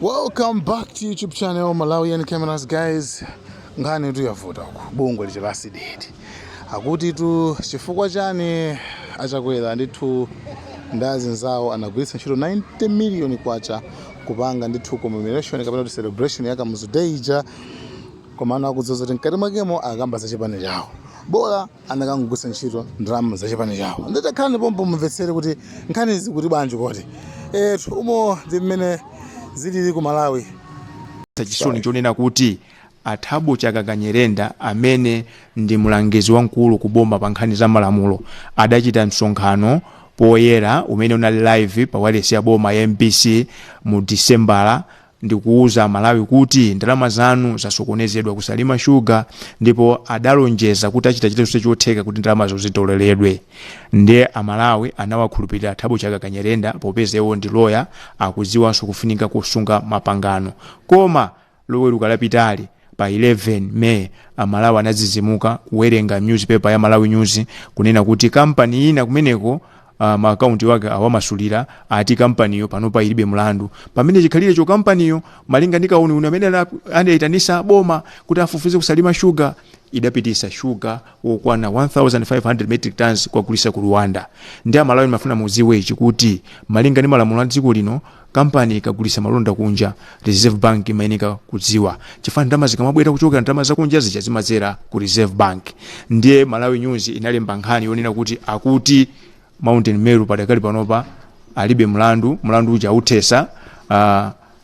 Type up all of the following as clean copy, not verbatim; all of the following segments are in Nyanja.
Welcome back to YouTube channel Malawian Cameras, guys. Nkhani tu yavuta uku. Bungwe lija la CDEDI akuti tu chifukwa chani aChakwera ndithu ndi azinzawo anagwiritsa ntchito 90 million kwacha kupanga ndithu commemoration kapena kuti celebration ya Kamuzu Day ija, komano akudzoza kuti mkati mwakemo akamba za chipani chawo, bola anakangogwiritsa ntchito ndalama za chipani chawo. Nditakhala pompo mumvetsere kuti nkhani zikuti bwanji koti etu umo ndi mmene zilili ku Malawi. Chisoni chonena kuti aThabo Chakaka Nyirenda, amene ndi mlangizi wamkulu kuboma pa nkhani za malamulo, adachita msonkhano poyera umene unali live pa wireless ya boma ya MBC mu Disembala ndikuuza Malawi kuti ndalama zanu zasokonezedwa kuSalima Sugar, ndipo adalonjeza kuti achita chilichonse chotheka kuti ndalamazo zitoleredwe. Ndiye Amalawi anawakhulupirira Thabo Chakaka Nyirenda popeza iwo ndi loya, akudziwanso kufunika kusunga mapangano. Koma Loweruka lapitali pa 11 May, Amalawi anadzidzimuka kuwerenga newspaper ya Malawi News kunena kuti kampani ina kumeneko maakaunti wake awamasulira, ati kampaniyo panopa ilibe mlandu, pamene chikhalirecho kampaniyo, malinga ndi kauniuni amene anayitanisa boma kuti afufuze kuSalima Sugar, idapitisa shuga wokwana 1500 metric tons kwagulisa ku Rwanda. Ndi Amalawi mafuna mudziwe ichi, kuti malinga ndi malamulo a dziko lino, kampani ikagulisa malonda kunja, Reserve Bank imayeneka kudziwa, chifukwa ndalama zikamabwera kuchokera ndalama zakunja zija zimadzera ku Reserve Bank. Ndiye Malawi News inalemba nkhani yonena kuti akuti Mountain Meru padakali panopa alibe mlandu, mlandu uja authesa.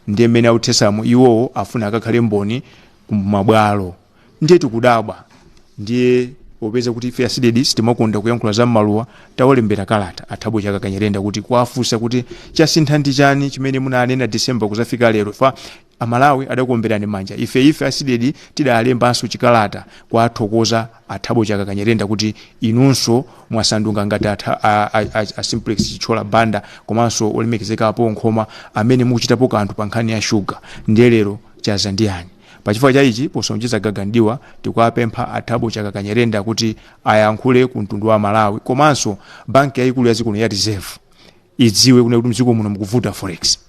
Ndiye mmene authesamo, iwowo afuna akakhale mboni kumabwalo. Ndiye tikudabwa. Ndiye popeza kuti ife a CDEDI sitimakonda kuyankhula za mmaluwa, tawalembera kalata aThabo Chakaka Nyirenda kuti kuwafunsa kuti chasintha ndi chani chimene munanena December kuzafika lero fa Amalawi adakuomberani manja. Ife a CDEDI tidalembanso chikalata kuwathokoza aThabo Chakaka Nyirenda kuti inunso mwasanduka ngati a Simplex Chithyola Banda komanso olemekezekapo Nkhoma amene mukuchitapo kanthu pa nkhani ya shuga. Ndiye lero chaza ndiyani? Pachifukwa cha ichi, posonjeza gagandiwa, tikuwapempha aThabo Chakaka Nyirenda kuti ayankhule ku mtundu wa Malawi, komanso banki yayikulu ya dziko ya Reserve idziwe kunena kuti mdziko muno mukuvuta forex.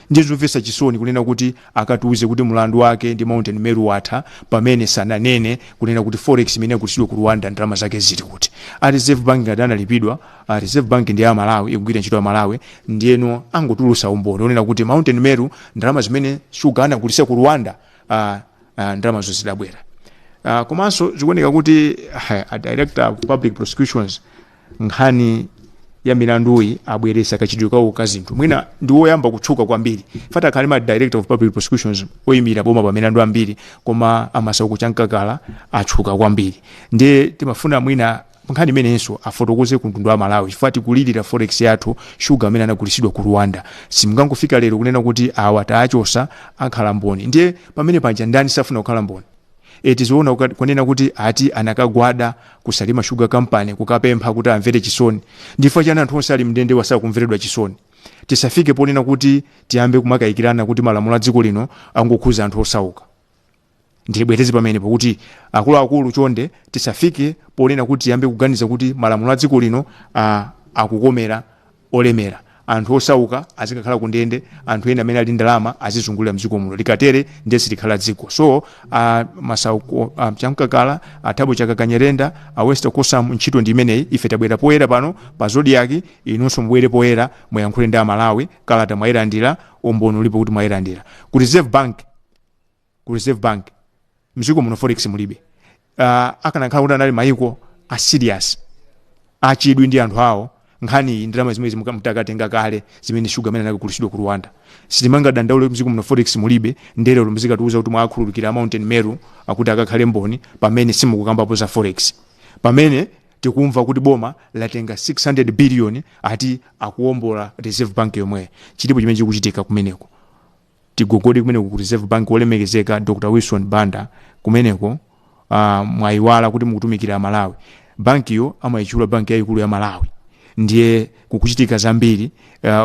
Ndiye zomvetsa chisoni kunena kuti akatiuze kuti mlandu wake ndi Mountain Meru watha, pamene sananene kunena kuti forex imene yakulitsidwa ku Rwanda ndalama zake zili kuti. A Reserve Bank ngati analipidwa, a Reserve Bank ndi ya Malawi, ikugwira ntchito ya Malawi, ndiyeno angotulusa umboni onena kuti Mountain Meru ndalama zimene shuga anagulitsa ku Rwanda, ndalamazo zidabwera. Komanso zikuoneka kuti a Director of Public Prosecutions, nkhani ya milanduyi abweresa kachidwi kawo ka zinthu, mwina ndi woyamba kutchuka kwambiri. Fata akhale ma Director of Public Prosecutions oyimira boma pa milandu ambiri, koma aMasauko Chamkakala atchuka kwambiri. Ndiye timafuna mwina nkhani imenenso afotokoze ku mtundu wa Malawi, chifukwa tikulirira forex yathu, shuga amene anagulitsidwa ku Rwanda. Simungangofika lero kunena kuti awa taachosa, akhala mboni. Ndiye pamene panja ndani safuna kukhala mboni? Tizoona kunena kuti ati anakagwada kuSalima Sugar Company kukapempha kuti amvere chisoni. Ndifukwa chani anthu onse ali mndende wasakumveredwa chisoni? Tisafike ponena kuti tiyambe kumakayikirana kuti malamulo a dziko lino angokhuza anthu osauka. Ndibwereze pamene pokuti akuluakulu, chonde, tisafike ponena kuti tiyambe kuganiza kuti malamulo a dziko lino akukomera olemera, anthu osauka azikakhala ku ndende, anthu ena amene ali ndalama azizungulira mdziko muno. Likatere ndiye silikhala dziko. So Masauko Chamkakala, aThabo Chakaka Nyirenda, a West Kosam, ntchito ndi imeneyi. Ife tabwera poyera pano pa Zodiak, inunso mubwere poyera muyankhule ndi Amalawi. Kalata mwayilandira, umboni ulipo kuti mwayilandira ku Reserve Bank. Ku Reserve Bank, mdziko muno forex mulibe. Akanakhala kuti anali mayiko a serious, achidwi ndi anthu awo, nkhani iyi ndalama zimene mutakatenga kale zimene shuga amene anakagulitsidwa ku Rwanda, sitimangadandaule mdziko muno forex mulibe. Ndelero mzikatiuza kuti mwakhululukira Mountain Meru akuti akakhale mboni, pamene simukukambapo za forex, pamene tikumva kuti boma latenga 600 billion ati akuwombola Reserve Bank yomweyo. Chilipo chimene chikuchitika kumeneko. Tigogode kumeneko ku Reserve Bank. Wolemekezeka Dr Wilson Banda kumeneko, mwayiwala kuti mukutumikira Malawi. Bankiyo amayitchula banki yayikulu ya Malawi, ndiye kukuchitika zambiri.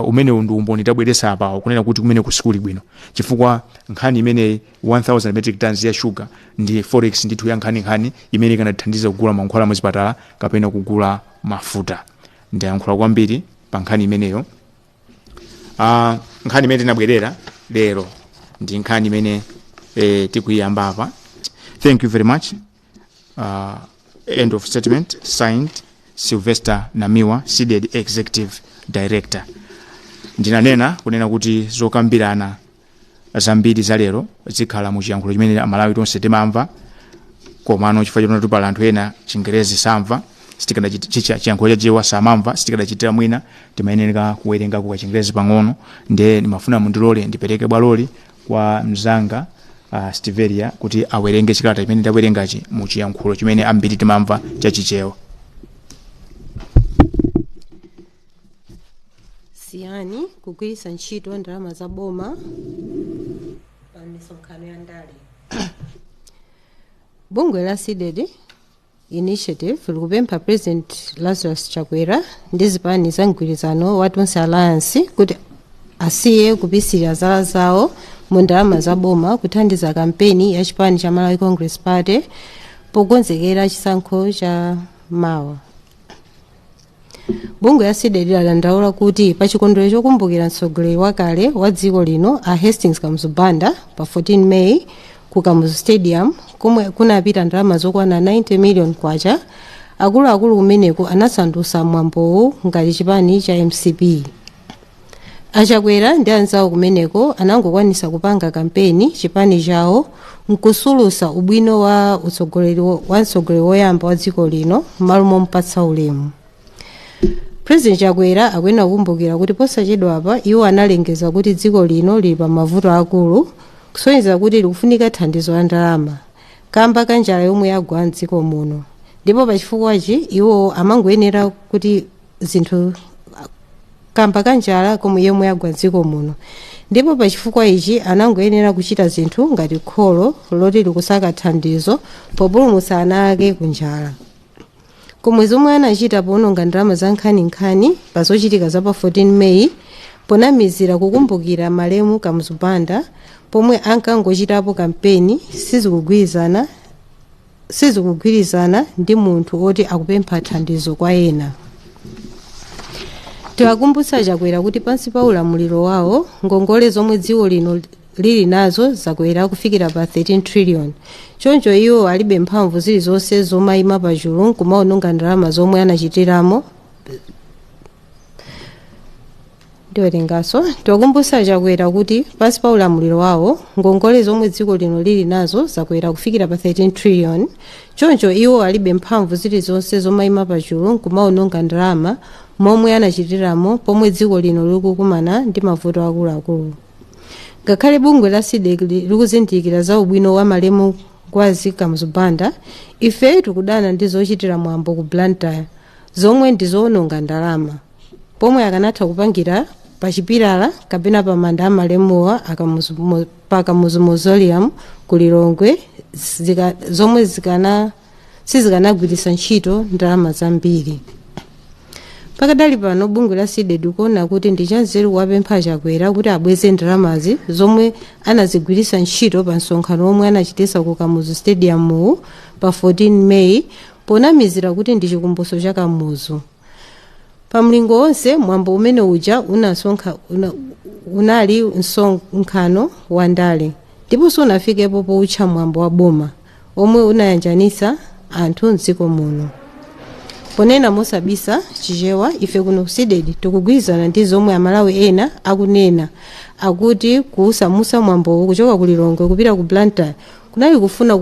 Umenewu ndi umboni tabweresa apawo kunena kuti kumene kusikuli bwino, chifukwa nkhani imeneyi, 1000 metric tons ya sugar, ndi forex ndithu ya nkhaninkhani imene ikanathandiza kugula mankhwala muzipatala kapena kugula mafuta. Ndayankhula kwambiri pa nkhani imeneyo. Nkhani imene tinabwerera lero Ndi nkhani imene tikuyiyamba apa. Thank you very much. End of statement. Signed, Sylvester Namiwa, CDEDI Executive Director. Ndinanena kunena kuti zokambirana zambiri za lero zikhala mu chiyankhulo chimene Amalawi tonse timamva, komano chifukwa choti pali anthu ena Chingerezi samva, chiyankhulo cha Chewa samamva, sitikadachitira mwina, timayenera kuwerenga kwa Chingerezi pang'ono. Ndiye ndimafuna mundilole ndipereke bwaloli kwa mzanga Stiveria kuti awerenge chikalata chimene ndawerengachi mu chiyankhulo chimene ambiri timamva cha Chichewa. Siyani kugwiritsa ntchito ndalama za boma pa misonkhano ya ndale. Bungwe la CDEDI Initiative likupempha President Lazarus Chakwera ndi zipani za mgwirizano wa Tonse Alliance kuti asiye kupisira zala zawo mu ndalama za boma kuthandiza kampeni ya chipani cha Malawi Congress Party pokonzekera chisankho cha mawa. Bungwe la CDEDI ladandaula kuti pa chikondwerero chokumbukira mtsogoleri wakale wa dziko lino a Hastings Kamuzu Banda pa 14 May ku Kamuzu Stadium, komwe kunapita ndalama zokwana 90 million kwacha, akuluakulu kumeneko anasandutsa mwambowu ngati chipani cha MCP. Achakwera ndi anzawo kumeneko anangokwanisa kupanga kampeni chipani chawo nkusulusa ubwino wa utsogoleri wa mtsogoleri woyamba wa dziko lino m'malo momupatsa ulemu. President Chakwera akuyenera kukumbukira kuti posachedwapa iwo analengeza kuti dziko lino lili pa mavuto akulu, kusonyeza kuti likufunika thandizo la ndalama kamba ka njala yomwe yagwa mdziko muno, ndipo pachifukwachi iwo amangoyenera kuti zinthu kamba ka njala komwe yomwe yagwa mdziko muno, ndipo pachifukwa ichi anangoyenera kuchita zinthu ngati kholo loti likusaka thandizo populumutsa ana ake ku njala. Komwe zomwe anachita powononga ndalama za nkhaninkhani pa zochitika za pa 14 May ponamizira kukumbukira malemu Kamuzu Banda pomwe ankangochitapo kampeni sizikugwirizana ndi munthu oti akupempha thandizo kwa ena. Tiwakumbutsa Chakwera kuti pansi pa ulamuliro wawo ngongole zomwe dziko lino lili nazo zakwera kufikira pa 13 trillion, choncho iwo alibe mphamvu zilizonse zomayima pachulu nkumaononga ndalama zomwe anachitiramo. Ndiwerengaso. Tiwakumbutsa Chakwera kuti pansi pa ulamuliro wawo ngongole zomwe dziko lino lili nazo zakwera kufikira pa 13 trillion, choncho iwo alibe mphamvu zilizonse zomayima pachulu nkumaononga ndalama momwe anachitiramo pomwe dziko lino likukumana ndi mavuto akuluakulu. Ngakhale bungwe la CDEDI likuzindikira za ubwino wa malemu Ngwazi Kamuzu Banda, ife tikudana ndi zochitira mwambo ku Blantyre zomwe ndi zowononga ndalama pomwe akanatha kupangira pa chipilala kapena pa manda amalemuwa pa Kamuzu Mausoleum ku Lilongwe, zomwe sizikanagwiritsa ntchito ndalama zambiri. Pakadali pano bungwe la CDEDI likuona kuti ndi chanzeru kuwapempha Chakwera kuti abweze ndalamazi zomwe anazigwiritsa ntchito pa msonkhano omwe anachitisa ku Kamuzu Stadium pa 14 May ponamizira kuti ndi chikumbutso cha Kamuzu. Pa mlingo wonse mwambo umene uja unali msonkhano wa ndale ndipo sunafikepo poutcha mwambo wa boma omwe unayanjanitsa anthu mdziko muno. Ponena mosabisa Chichewa, ife kuno ku CDEDI tikugwirizana ndi zomwe Amalawi ena akunena akuti kuusamutsa mwambowu kuchoka ku Lilongwe kupita ku Blantyre kunali kufuna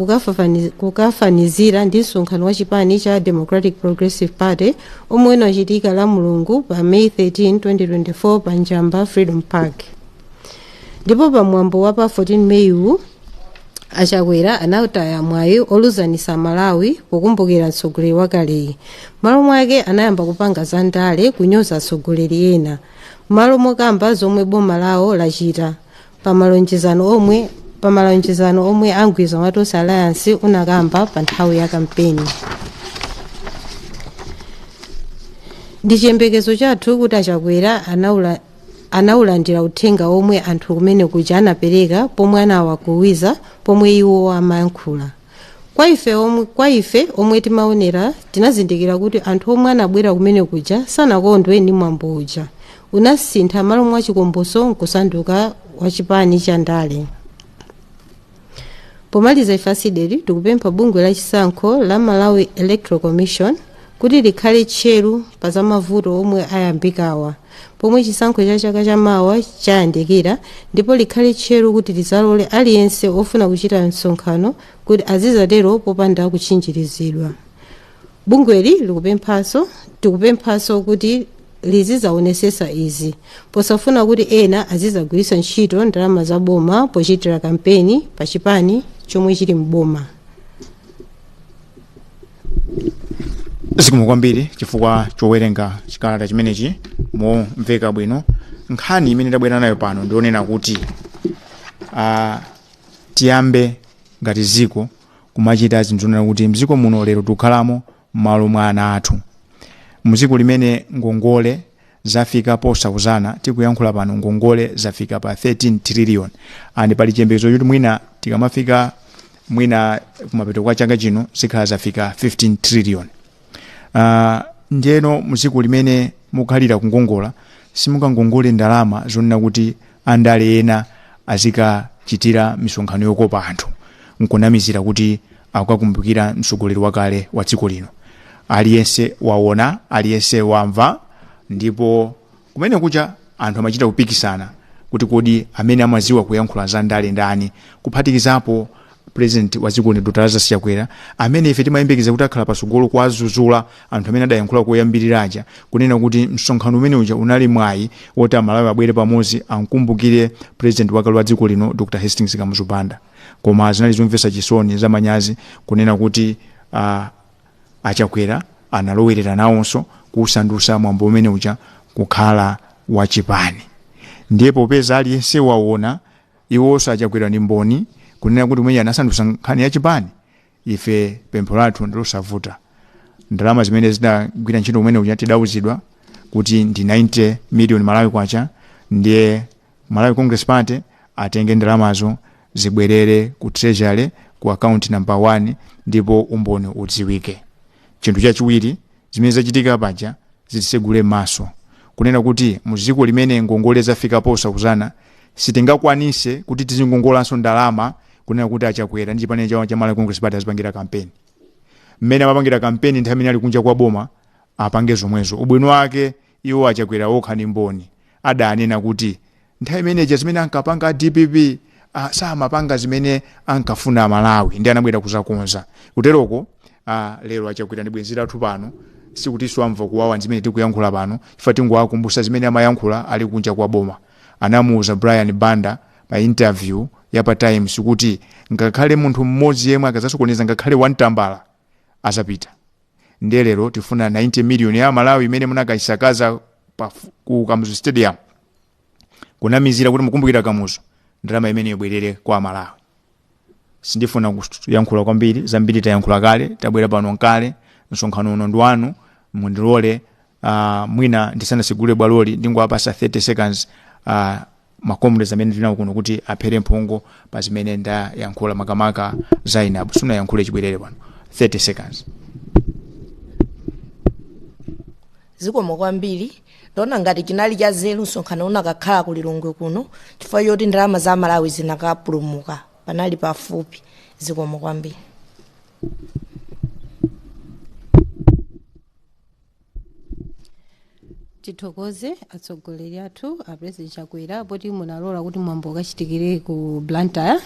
kukafanizira ndi msonkhano wa chipani cha Democratic Progressive Party omwe unachitika la Mulungu pa May 13, 2024 pa Njamba Freedom Park. Ndipo pa mwambo wa pa 14 May uwu Achakwera anataya mwayi oluzanisa Malawi pokumbukira mtsogoleri wakaleyi. Malo mwake anayamba kupanga za ndale, kunyoza atsogoleri ena malo mokamba zomwe boma lawo lachita pamalonjezano omwe amgwirizano wa Tonse Alliance unakamba pa nthawi ya kampeni. Ndi chiyembekezo chathu kuti Achakwera anawulandira uthenga omwe anthu kumene kuja anapereka pomwe anawakuwiza pomwe iwo amayankhula. Kwa ife omwe timaonera tinazindikira kuti anthu omwe anabwera kumene kuja sanakondwe ndi mwambo uja unasintha malo mwa chikumbutso nkusanduka wachipani cha ndale. Pomaliza, ife a CDEDI tikupempha bungwe la chisankho la Malawi Electoral Commission kuti likhale tcheru pa za mavuto omwe ayambikawa pomwe chisankho cha chaka chamawa chayandikira, ndipo likhale tcheru kuti lizalole aliyense ofuna kuchita msonkhano kuti azizatero popanda kutchinjirizidwa. Bungweli likupemphanso, tikupemphanso kuti lizizaonesesa izi posafuna kuti ena azizagwiritsa ntchito ndalama za boma pochitira kampeni pa chipani chomwe chili mboma. Zikomo kwambiri chifukwa chowerenga chikalata chimenechi momveka bwino. Nkhani imene tabwera nayo pano ndionena kuti tiyambe ngati ziko kumachita zinthu zonena kuti mdziko muno lero tikukhalamo m'malo mwa ana athu, mdziko limene ngongole zafika posauzana. Tikuyankhula pano ngongole zafika pa 13 trillion, and pali chiyembekezo choti mwina tikamafika mwina kumapeto kwa chaka chino zikhala zafika 15 trillion. Ndiyeno mdziko limene mukhalira kungongola, simukangongole ndalama zonena kuti andale ena azikachitira misonkhano yokopa anthu nkunamizira kuti akukakumbukira mtsogoleri wakale wa dziko lino. Aliyense waona, aliyense wamva, ndipo kumene kucha anthu amachita kupikisana kuti kodi amene amaziwa kuyankhula za ndale ndani, kuphatikizapo president wa dziko lino Dr Lazarus Chakwera, amene ife timayembekeza kuti akhala patsogolo kuwazuzula anthu amene adayankhula koyambiriraja kunena kuti msonkhano umene uja unali mwayi woti Amalawi abwere pamodzi amkumbukire president wakale wa dziko lino Dr Hastings Kamuzu Banda. Koma zinali zomvetsa chisoni, zamanyazi kunena kuti aChakwera analowerera nawonso kusandusa mwambo umene uja kukhala wachipani. Ndiye popeza aliyense waona, iwonso aChakwera ndi mboni kunena kuti umene anasandusa nkhani ya chipani, ife pempho lathu ndilosavuta. Ndalama zimene zinagwira ntchito umene uja tidauzidwa kuti ndi 90 million Malawi kwacha. Ndiye Malawi Congress Party atenge ndalamazo zibwerere ku treasury ku account number 1, ndipo umboni udziwike. Chinthu chachiwiri, zimene zachitika paja zitisegule maso kunena kuti muziko limene ngongole zafika posauzana, sitingakwanise kuti tizingongolanso ndalama kunena kuti aChakwera ndi chipani chawo cha Malawi Congress Party azipangira kampeni mmene amapangira kampeni nthawi imene ali kunja kwa boma. Apange zomwezo. Ubwino wake iwo aChakwera okha ndi mboni, adanena kuti nthawi imeneja zimene ankapanga a DPP samapanga zimene ankafuna Amalawi, ndi anabwera kuzakonza. Kuteroko lero aChakwera ndi bwenzi lathu pano, sikutinso amva kuwawa zimene tikuyankhula pano, chifukwa tingowakumbutsa zimene amayankhula ali kunja kwa boma. Anamuuza Brian Banda pa interview ya pa Times kuti ngakhale munthu mmodzi yemwe akazasokoneza, ngakhale wamtambala, azapita. Ndiye lero tifuna 90 million ya Malawi imene munakayisakaza ku Kamuzu Stadium kunamizira kuti mukumbukira Kamuzu, ndalama imene ibwerere kwa Malawi. Sindifuna kuyankhula kwambiri, zambiri tayankhula kale. Tabwera pano nkale, msonkhano uno ndi wanu. Mundilole mwina ndisanasegule bwaloli ndingowapasa 30 seconds ma comrades amene tinawo kuno kuti aphere mphongo pa zimene ndayankhula, makamaka Zainab, sunayankhule chibwerere pano. 30 seconds. Zikomo kwambiri. Ndaona ngati chinali cha zeru msonkhano unakakhala ku Lilongwe kuno, chifukwa choti ndalama za Malawi zinakapulumuka, panali pafupi. Zikomo kwambiri. Tithokoze atsogoleri athu a President Chakwera poti munalola kuti mwambo ukachitikire ku Blantyre,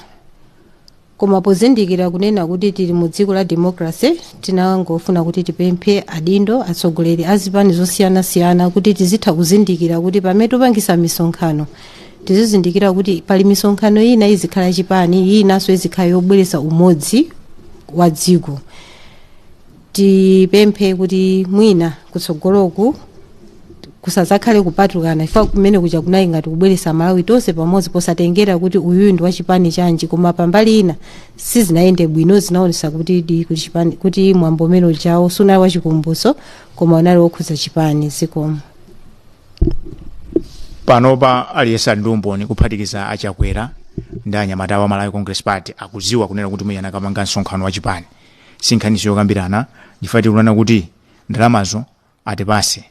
koma pozindikira kunena kuti tili mu dziko la democracy, tinangofuna kuti tipemphe adindo, atsogoleri a zipani zosiyanasiyana, kuti tizitha kuzindikira kuti pamene tupangisa misonkhano, tizizindikira kuti pali misonkhano ina izikhala chipani, inanso izikhala yobweretsa umodzi wa dziko. Tipemphe kuti mwina kutsogoloku kusazakhale kupatukana, chifukwa kumene kuja kunali ngati kubweretsa Malawi tonse pamodzi posatengera kuti uyuyu ndi wachipani chanji. Koma pambali ina sizinayende bwino, zinaonesa kuti kuti chipani, kuti mwambo umene ujawo sunali wachikumbutso koma unali wokhudza chipani. Zikomo. Panopa aliyense ali ndi umboni, kuphatikiza aChakwera ndi anyamata wa Malawi Congress Party, akuziwa kunena kuti mwina anakapanga msonkhano wa chipani. Sinkhaniso yokambirana, chifukwa tikunena kuti ndalamazo atipase,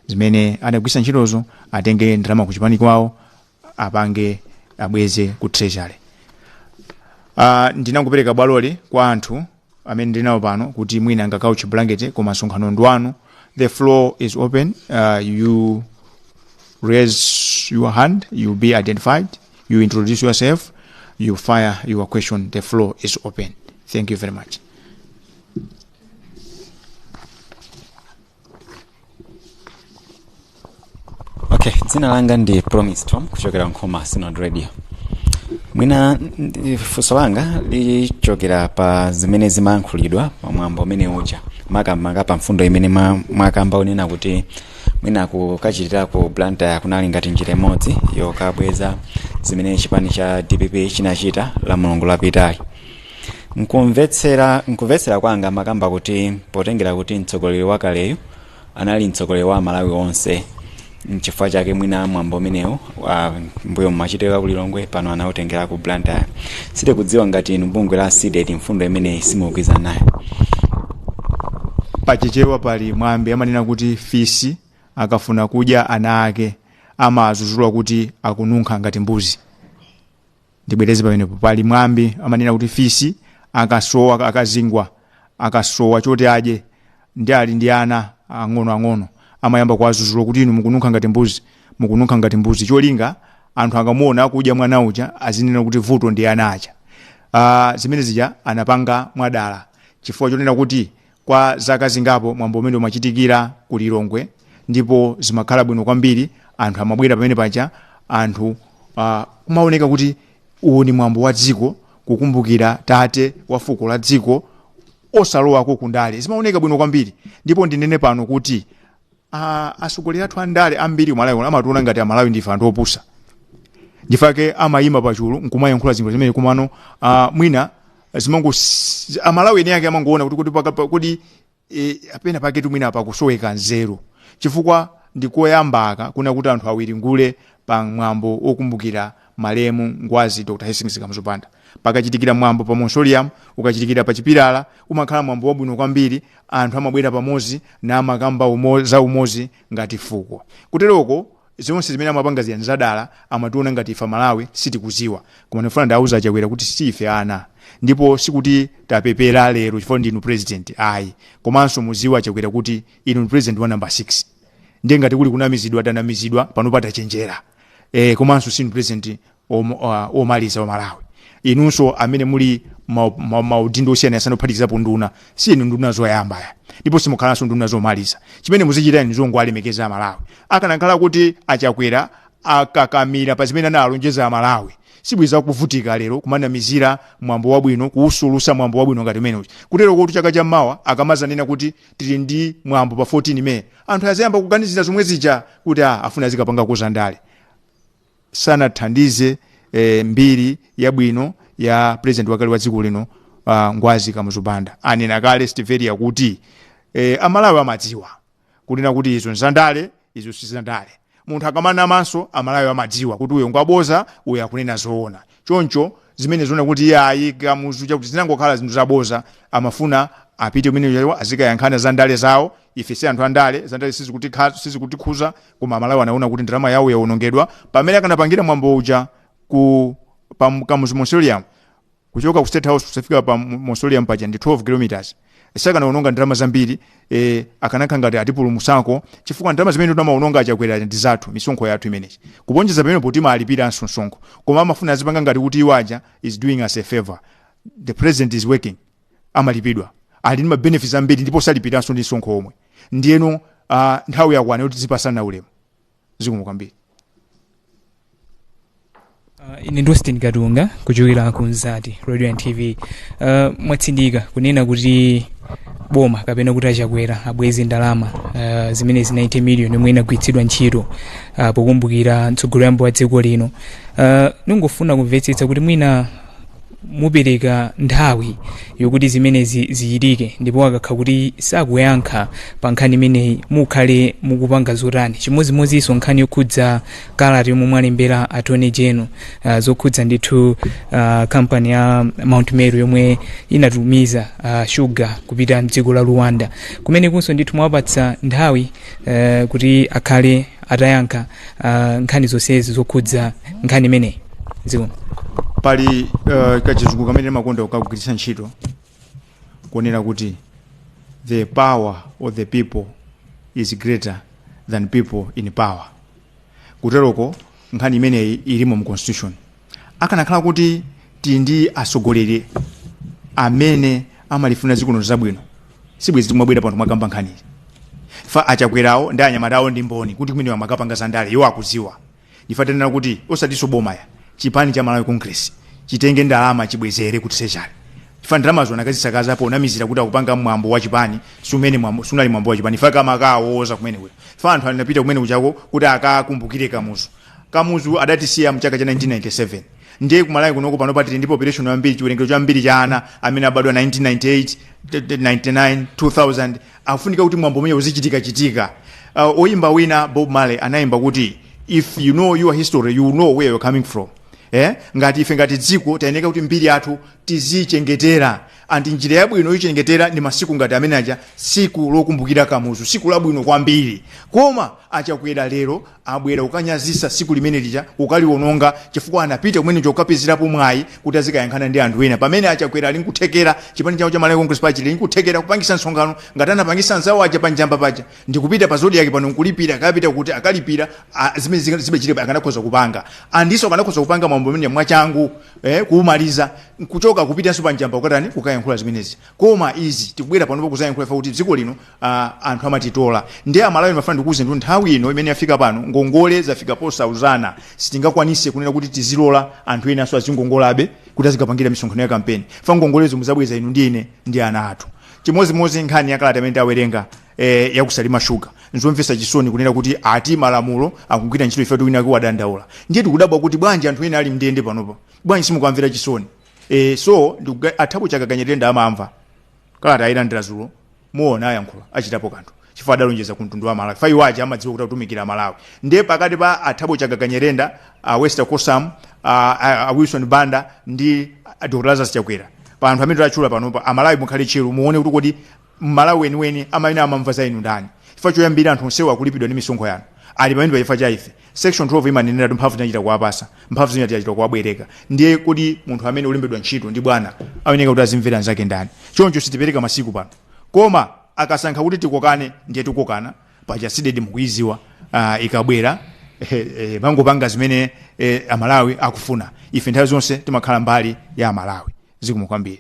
zimene adagwisa ntchitozo atenge ndalama ku chipani kwawo apange abweze ku treasury. Ndinangopereka bwaloli kwa anthu amene ndinawo pano kuti mwina angakauche blanket, koma msonkhano ndi wanu. The floor is open. You raise your hand, you be identified, you introduce yourself, you fire your question. The floor is open. Thank you very much. Okay, dzina langa ndi Promise Tom kuchokera Nkhoma Synod Radio. Mwina funso langa lichokera pa zimene zimayankhulidwa pamwambo umene uja, makamaka pa mfundo imene mwakamba unena kuti mwina kukachitira ku Blantyre kunali ngati njira imodzi yokabweza zimene chipani cha DPP chinachita la Mulungu lapitali. Nkumvetsera kwanga makamba kuti potengera kuti mtsogoleri wakaleyu anali mtsogoleri wa Malawi onse, nchifukwa chake mwina mwambo umenewu mbuyo mmachitika ku Lilongwe, pano anawutengera ku Blantyre. Sitikudziwa ngati inu bungwe la CDEDI mfundo imeneyi simukugwirizana nayo. Pachichewa pali mwambi amanena kuti fisi akafuna kudya ana ake amazuzula kuti akununkha ngati mbuzi. Ndibwereze pamenepo, pali mwambi amanena kuti fisi akasowa, akazingwa, akasowa choti adye ndi ali ndi ana ang'onoang'ono, amayamba kuwazuzula kuti inu mukununkha ngati mbuzi, mukununkha ngati mbuzi, cholinga anthu akamuona akudya mwana uja azinena kuti vuto ndi ana aja. Zimene zija anapanga mwadala chifukwa chonena kuti kwa zaka zingapo mwambo umene umachitikira ku Lilongwe ndipo zimakhala bwino kwambiri, anthu amabwera pamene paja, anthu kumaoneka kuti uwu ni mwambo wa dziko, kukumbukira tate wa fuko la dziko, osalowako kundale, zimaoneka bwino kwambiri. Ndipo ndinene pano kuti atsogoleri athu andale ambiri Malawi amationa ngati Amalawi ndife anthu opusa, ndifake amayima pachulu nkumayankhula zinthu zimene kumano mwina zimango Amalawi ene ake amangoona kuti apena paketu mwina pakusoweka nzeru, chifukwa ndikoyambaka kuna kuti anthu awiringule pa mwambo wokumbukira malemu Ngwazi Dr. Hastings Kamuzu Banda. Pakachitikira mwambo pa mausoleum, ukachitikira pa chipilala, umakhala mwambo wabwino kwambiri, anthu amabwera pamodzi namakamba za umozi ngati fuko. Kuteroko zonse zimene amapanga ziyani zadala, amationa ngati ife Malawi sitikuziwa. Koma ndifuna ndauza Achakwera kuti si ife ana, ndipo sikuti tapepera lero chifukwa ndinu president, ayi. Komanso muziwa Achakwera kuti inu ndi president wa number 6, ndiye ngati kuli kunamizidwa tanamizidwa pano patachenjera. Komanso sinu president omaliza wa Malawi. Inunso amene muli maudindo osiyanasiyana ophatikizapo nduna, si inu nduna zoyamba ya, ndipo simukhalanso nduna zomaliza. Chimene muzichita inu zongowalemekeza Amalawi. Akanakhala kuti Achakwera akakamira pa zimene analonjeza Amalawi, sibwiza kuvutika lero kumanamizira mwambo wabwino, kuwusulusa mwambo wabwino ngati umenewu. Kutero kuti chaka chammawa akamazanena kuti tili ndi mwambo pa 14 May, anthu azayamba kuganizira zomwe zija kuti afuna azikapanga kuzandale. Sanathandize mbiri yabwino ya president wakale wa dziko lino, Ngwazi Kamuzu Banda. Anena kale Stiveria kuti Amalawi amadziwa kunena kuti izo nzandale, izo sizandale. Munthu akamanamanso Amalawi amadziwa kuti uyo ngwaboza, uyo akunena zoona. Choncho zimene zoona kuti iye ayi Kamuzu chakuti zinangokhala zinthu zaboza, amafuna apite kumene azikayankhana za ndale zawo. Ife si anthu andale, zandale sizikutikhuza, koma Amalawi anaona kuti ndalama yawo yawonongedwa pamene akanapangira mwambo uja ku pa Kamuzu Mausoleum. Kuchoka ku State House kusafika pa mausoleum paja ndi 12 kilometers, sakanawononga ndalama zambiri, akanakhala ngati atipulumusako, chifukwa ndalama zimene timawononga Achakwera ndi zathu, misonkho yathu imeneyi. Kuponjeza pamenepo timalipiranso msonkho, koma amafuna azipanga ngati kuti iwo aja is doing us a favor. The president is working, amalipidwa, ali ndi ma benefits ambiri, ndipo salipiranso ndi msonkho omwe. Ndiyeno nthawi yakwana yoti tizipasana ulemu. Zikomo kwambiri. Ine ndi Austin Katunga kuchokera ku Nzati Radio and TV. Mwatsindika kunena kuti boma kapena kuti Achakwera abweze ndalama zimene zi 90 million yomwe inagwiritsidwa ntchito pokumbukira mtsogoleri wa dziko lino. Ningofuna kumvetsetsa kuti mwina mupereka nthawi yokuti zimenezi zichitike, ndipo akakhala kuti sakuyankha pa nkhani imeneyi mukhale mukupanga zotani? Chimodzimodzinso nkhani yokhudza kalata yomwe mwalembera Attorney General, zokhudza ndithu kampani ya Mount Meru yomwe inatumiza sugar kupita mdziko la Rwanda, kumenekunso ndithu mwapatsa nthawi kuti akhale atayankha nkhani zonsezi zokhudza nkhani imeneyi. Zikomo. Pali kachizungu kamene makonda kukagwiritsa ntchito kunena kuti the power of the people is greater than people in power. Kuteroko nkhani imeneyi ilimo mu constitution. Akanakhala kuti tili ndi atsogoleri amene amalifuna dziko lino zabwino, sibwezi timabwera pano mwakamba nkhaniyi. Fa Achakwerawo ndi anyamatawo ndi mboni kuti kumene amakapanga zandale, iwo akuziwa. Ndifa tanena kuti osatinso boma ya chipani cha Malawi Congress chitenge ndalama chibwezere ku treasury. Fa ndalamazo anakazisakaza ponamizira kuti akupanga mwambo wa chipani, sumene mwambo sunali mwambo wa chipani. Fa kamakawoza kumene kuja, fa anthu anapita kumene kuchako kuti akakumbukire Kamuzu. Kamuzu adatisiya mchaka cha 1997. Ndiye kumalawi kunoko pano patili ndi population yambiri, chiwerengero chambiri cha ana amene abadwa 1998, 99, 2000. Afunika kuti mwambo umene uzichitika chitika. Oyimba wina Bob Marley anayimba kuti if you know your history, you know where you're coming from. Ngati ife ngati dziko tayeneka kuti mbiri yathu tizichengetera, anti njira yabwino yoyichengetera ndi masiku ngati amene aja, tsiku lokumbukira Kamuzu, tsiku labwino kwambiri. Koma Achakwera lero abwera kukanyazisa tsiku limene lija, kukaliwononga, chifukwa anapita kumene kukapezerapo mwayi kuti azikayankhana ndi anthu ena, pamene Achakwera ali nkuthekera, chipani chawo cha Malawi Congress Party chili nkuthekera kupangisa msonkhano ngati anapangisa anzawo aja panjamba paja, ndikupita pa Zodiak pano nkulipira, akapita kuti akalipira zimene zimachita akanakhoza kupanga, andiso akanakhoza kupanga mwambo amene mwachangu, kuumaliza nkuchoka kupitanso panjamba kukatani, kukayankhula zimenezi. Koma izi tikubwera panopo kuzayankhula ife kuti dziko lino anthu amatitola. Ndiye Amalawi, mafana ndikuuze ndi nthawi ino imene yafika pano, ngongole zafika posauzana. Sitingakwanise kunena kuti tizilola anthu enanso azingongolabe kuti azikapangira misonkhano ya kampeni. Fa ngongolezo muzabweza inu ndi ine ndi ana athu. Chimodzimodzi nkhani ya kalata imene tawerenga yakusalima shuga, nzomvetsa chisoni kunena kuti ati malamulo akugwira ntchito. Ife wina wadandaula, ndiye tikudabwa kuti bwanji anthu ena ali mndende panopa, bwanji simukamvera chisoni? So aThabo Chakaka Nyirenda amamva kalata ayilandira zulo, muona ayankhula, achitapo kanthu, chifukwa adalonjeza ku mtundu wa Malawi. Fa iwo aja amadziwa kuti akutumikira Malawi. Ndiye pakati pa aThabo Chakaka Nyirenda, a Wester Kosam, a Wilson Banda ndi a Dr Lazarus Chakwera, pa anthu amene tatchula panopa, Amalawi mukhale tcheru, muone kuti kodi Mmalawi weniweni amene amamva za inu ndani? Chifukwa choyambira anthu onsewo akulipidwa ndi misonkho yanu, ali pamene pa chifukwa cha ife. Section 12 imaneneratu mphamvu zinachita kuwapasa, mphamvu zina tinachita kuwabwereka. Ndiye kuti munthu amene ulembedwa ntchito ndi bwana ayeneka kuti azimvera anzake ndani? Choncho sitipereka masiku pano, koma akasankha kuti tikokane, ndiye tikokana. Paja CDEDI mukuiziwa, ikabwera mangopanga zimene Amalawi akufuna. Ife nthawi zonse timakhala mbali ya Amalawi. Zikomo kwambiri.